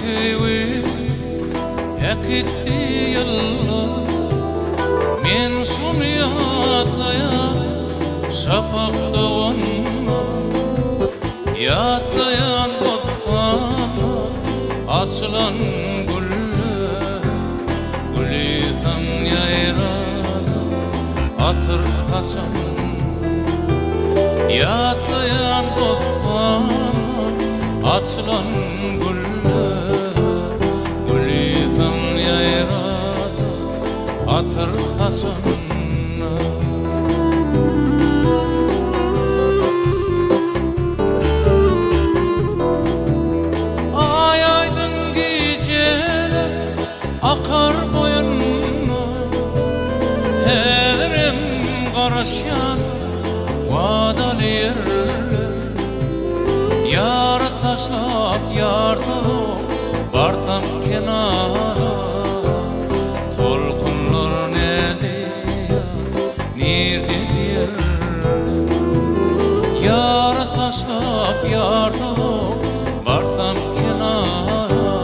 söýgi äkitdi ýyllar Men şony ýatlaýan şapak doganda Ýatlaýan bossanda açylan güller Gülisan ýaýrady atyr saçan Ýatlaýan bossanlar açylan güller Gülisan ýaýrady atyr saçan Aý aýdyň gijeler akar boýunda Häzirem garaşýan wadaly ýerler Ýary taşlap ýarsyz barsam kenara Tolkunlar nädeýär, nirde diýerler Ýary taşlap ýarsyz barsam kenara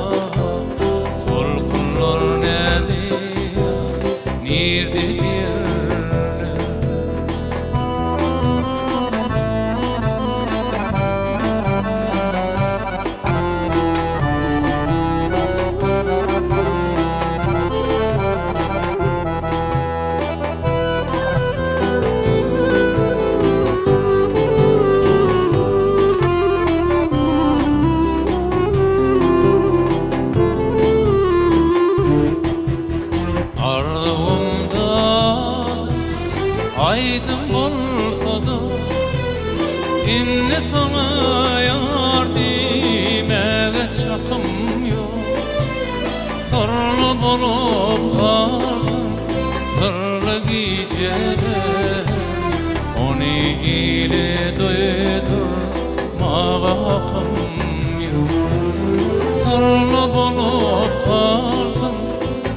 Tolkunlar nädeýär, nirde diýerler. Arzuwymda aýdyň bolsa-da, Indi saňa ýar diýmäge çakym ýok. Syrly bolup galsyn syrly gijeler, Ony ile duýdurmaga hakym ýok. Syrly bolup galsyn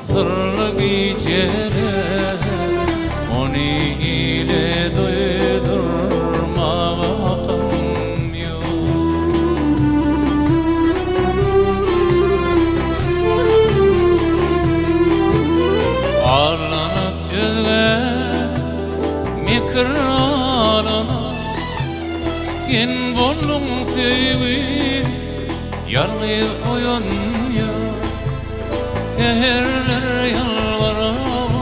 syrly gijeler, Ony ile duýdurmaga hakym ýok. Arlanyp özge mekir alana, Sen bolduň söýgini ýalňyz goýan ýar. Säherler ýalbarap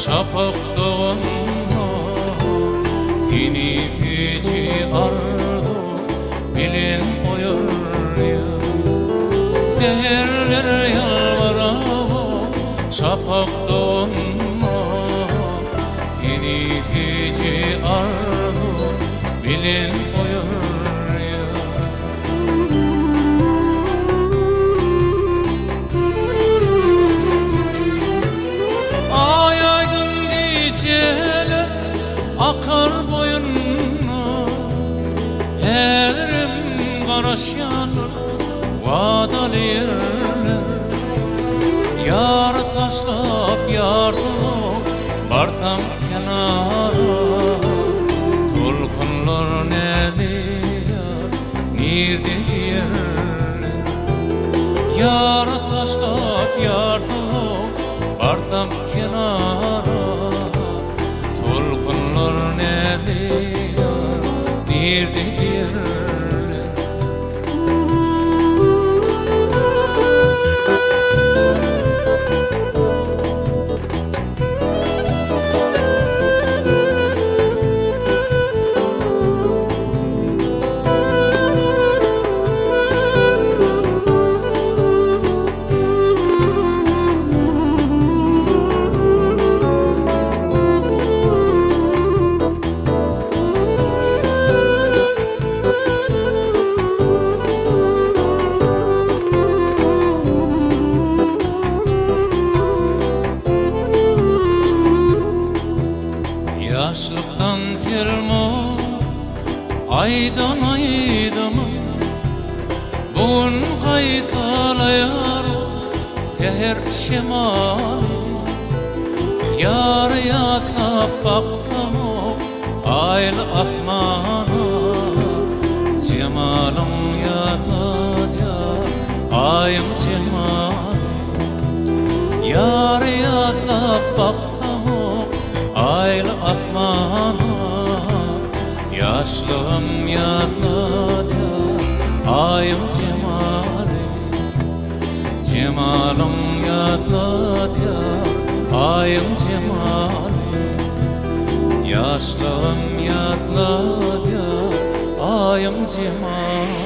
şapak doganda, Seni süýji arzuw bilen oýarýar. Säherler ýalbarap şapak doganda, Seni süýji arzuw bilen oýarýar. Aý aýdyň gijeler akar boýunda, Häzirem garaşýandyr wadaly ýerler. Ýary taşlap ýarsyz barsam kenara, Tolkunlar näleýär, nirde diýerler. Ýary taşlap ýarsyz barsam kenara, Tolkunlar näleýär, nirde diýerler. Ýaşlykdan termon aýdan aýdymym Bu gün gaýtalaýar säher şemaly Ýary ýatlap baksam aýly asmana Jemalyň ýatladýar. Aýyň jemaly. Ýary ýatlap baksam aýly asmana, Ýaşlygym ýatladýar Aýyň jemaly. Jemalyň ýatladýar Aýyň jemaly. Ýaşlygym ýatladýar Aýyň jemaly.